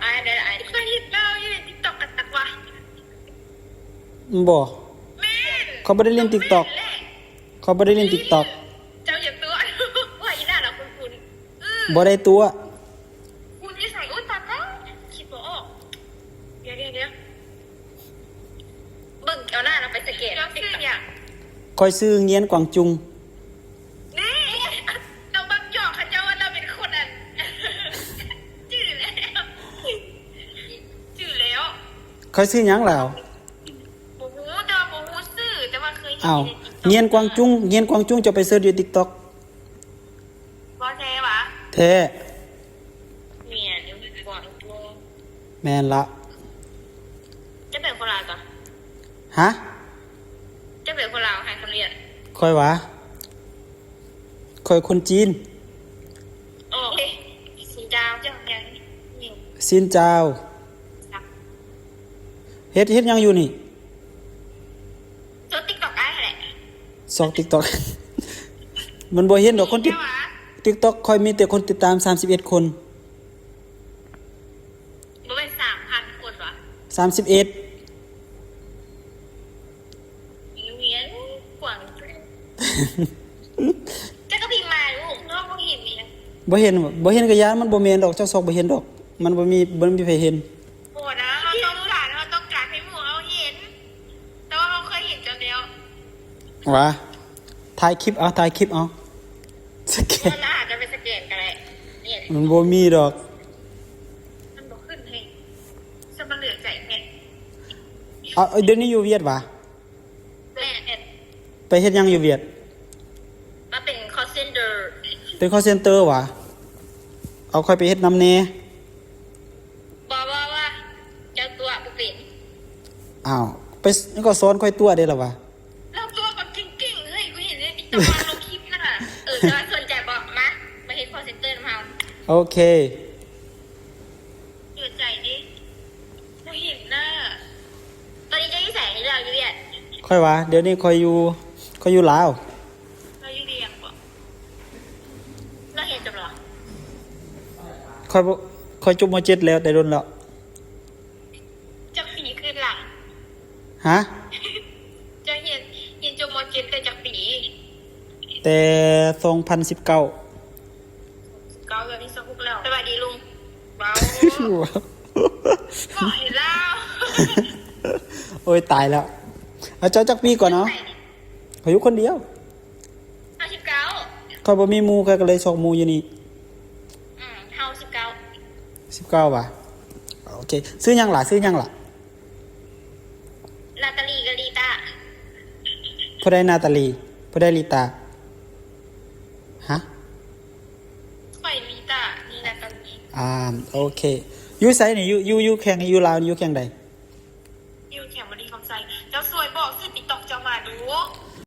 ອ້າຍໄດ້ ອ້າຍເຄີຍເຫັນລາວຢູ່ໃນ TikTok ກັນຕັກວ່າ ບໍ່. ແມ່ນ ຂ້ອຍບໍ່ໄດ້ຫຼິ້ນ TikTok ແມ່ນແຫຼະ. ຂ້ອຍບໍ່ໄດ້ຫຼິ້ນ TikTok. ເຈົ້າຢ່າຕົວະ ວ່າອີ່ໜ້າລາວຄຸ້ນໆ. ອືມ ບໍ່ໄດ້ຕົວະ. ຄຸນຢູ່ໃສ? ອຸ້ຍ ຕາຍແລ້ວ ຄິດບໍ່ອອກ. ດຽວໆໆ ເບິ່ງເອົາໜ້າລາວໄປສະແກນ. ເຈົ້າຊື່ຫຍັງ? ຂ້ອຍຊື່ງຽນກວາງຈຸງ. ນີ້ ລາວມັກຫຍອກເຂົາເຈົ້າວ່າລາວເປັນຄົນອັນ ຈື່ແລ້ວ ຈື່ແລ້ວ. ຂ້ອຍຊື່ຫຍັງລາວ? ບໍ່ຮູ້ ແຕ່ວ່າບໍ່ຮູ້ຊື່ ແຕ່ວ່າເຄີຍເຫັນ ອ້າວ ໃນ TikTok. ງຽນກວາງຈຸງ ງຽນກວາງຈຸງ ເຈົ້າໄປເສີດຢູ່ TikTok. ບໍ່ແທ້ຫວາ? ແທ້. ງຽນກວາງຈຸງ. ແມ່ນລະ. ເຈົ້າເປັນຄົນລາວກະ? ຮະ? ເຈົ້າເປັນຄົນລາວ ໃຫ້ຄຳເລດ. ຂ້ອຍຫວາ? ຂ້ອຍຄົນຈີນ. ໂອເຄ ຊິນເຈົ້າ. ຊິນເຈົ້າ. ເຮັດ ເຮັດຫຍັງຢູ່ນີ້? ໂຊກ TikTok ອ້າຍຫັ້ນແຫຼະ. ຊອກ TikTok ມັນບໍ່ເຫັນດອກຄົນຕິດ ແຕ່ວ່າ TikTok ຂ້ອຍມີແຕ່ຄົນຕິດຕາມສາມສິບເອັດຄົນ. ບໍ່ແມ່ນສາມພັນຄົນຫວາ? ສາມສິບເອັດ. ເຈົ້າກະພິມມາລູກ ນ້ອງບໍ່ເຫັນຫຍັງ. ບໍ່ເຫັນ ບໍ່ເຫັນກະຢ້ານມັນບໍ່ແມ່ນດອກ ເຈົ້າຊອກບໍ່ເຫັນດອກ ມັນບໍ່ມີ ບໍ່ມີໃຜເຫັນ. ບໍ່ນະ ເຮົາຕ້ອງການ ເຮົາຕ້ອງການໃຫ້ໝູ່ເຮົາເຫັນ ແຕ່ວ່າເຮົາເຄີຍເຫັນເຈົ້າແລ້ວ. ຫວາ? ຖ່າຍຄລິບເອົາ ຖ່າຍຄລິບເອົາ ສະແກນ. ເຮົາອາດຈະໄປສະແກນກະໄດ້. ມັນບໍ່ມີດອກ ມັນບໍ່ຂຶ້ນແຮງ ສະບັນເຫຼືອໃຈແຮງ. ເອົາ ດຽວນີ້ຢູ່ຫວຽດຫວາ? ແມ່ນ. ໄປເຮັດຫຍັງຢູ່ຫວຽດ? ມາເປັນ call center. ເປັນ call center ຫວາ? ເອົາຂ້ອຍໄປເຮັດນຳແດ່. ບໍ່ ບໍ່ ບໍ່ ເຈົ້າຕົວະບໍ່ເປັນ. ອ້າວ ໄປ ກະສອນຂ້ອຍຕົວະເດ້ລະຫວາ? ລາວຕົວະແບບເກັ່ງໆ ເຮີ້ຍ ກູເຫັນໃນ TikTok ລາວລົງຄລິບນະ. ເອີ ແຕ່ວ່າສົນໃຈບໍ່? ມາ ມາເຮັດ call center ນຳເຮົາ. ໂອເຄ. ເຫຼືອໃຈເດ້ ບໍ່ເຫັນໜ້າ. ຕອນນີ້ເຈົ້າຢູ່ໃສ? ຢູ່ລາວ ຢູ່ຫວຽດ? ຂ້ອຍຫວາ? ດຽວນີ້ຂ້ອຍຢູ່ ຂ້ອຍຢູ່ລາວ. ລາວຢູ່ວຽງບໍ? ລາວຮຽນຈົບແລ້ວຫວາ? ຂ້ອຍບໍ່ ຂ້ອຍຈົບ ມ.ເຈັດ ແລ້ວ ແຕ່ດົນແລ້ວ. ຈັກປີຄືນຫຼັງ? ຮະ? ເຈົ້າຮຽນ ຮຽນຈົບ ມ.ເຈັດ ແຕ່ຈັກປີ? ແຕ່ສອງພັນສິບເກົ້າ. ສິບເກົ້າ ດຽວນີ້ຊາວຫົກແລ້ວ. ສະບາຍດີລຸງ. ເວົ້າ ເວົ້າໃຫ້ລາວ. ໂອ້ຍ ຕາຍແລ້ວ. ເອົາ ເຈົ້າຈັກປີກ່ອນເນາະ? ຂ້ອຍຢູ່ຄົນດຽວ. ເຮົາສິບເກົ້າ. ຂ້ອຍບໍ່ມີໝູ່ ຂ້ອຍກະເລີຍຊອກໝູ່ຢູ່ນີ້. ອືມ ເຮົາສິບເກົ້າ. ສິບເກົ້າຫວາ? ໂອເຄ. ຊື່ຫຍັງລະ? ຊື່ຫຍັງລະ? ນາຕາລີ ກັບລີຕາ. ຜູ້ໃດນາຕາລີ? ຜູ້ໃດລີຕາ? ຮະ? ຂ້ອຍລີຕາ ນີ້ນາຕາລີ. ອ່າ ໂອເຄ. ຢູ່ໃສນີ້? ຢູ່ ຢູ່ ຢູ່ແຂວງ ຢູ່ລາວນີ້ ຢູ່ແຂວງໃດ?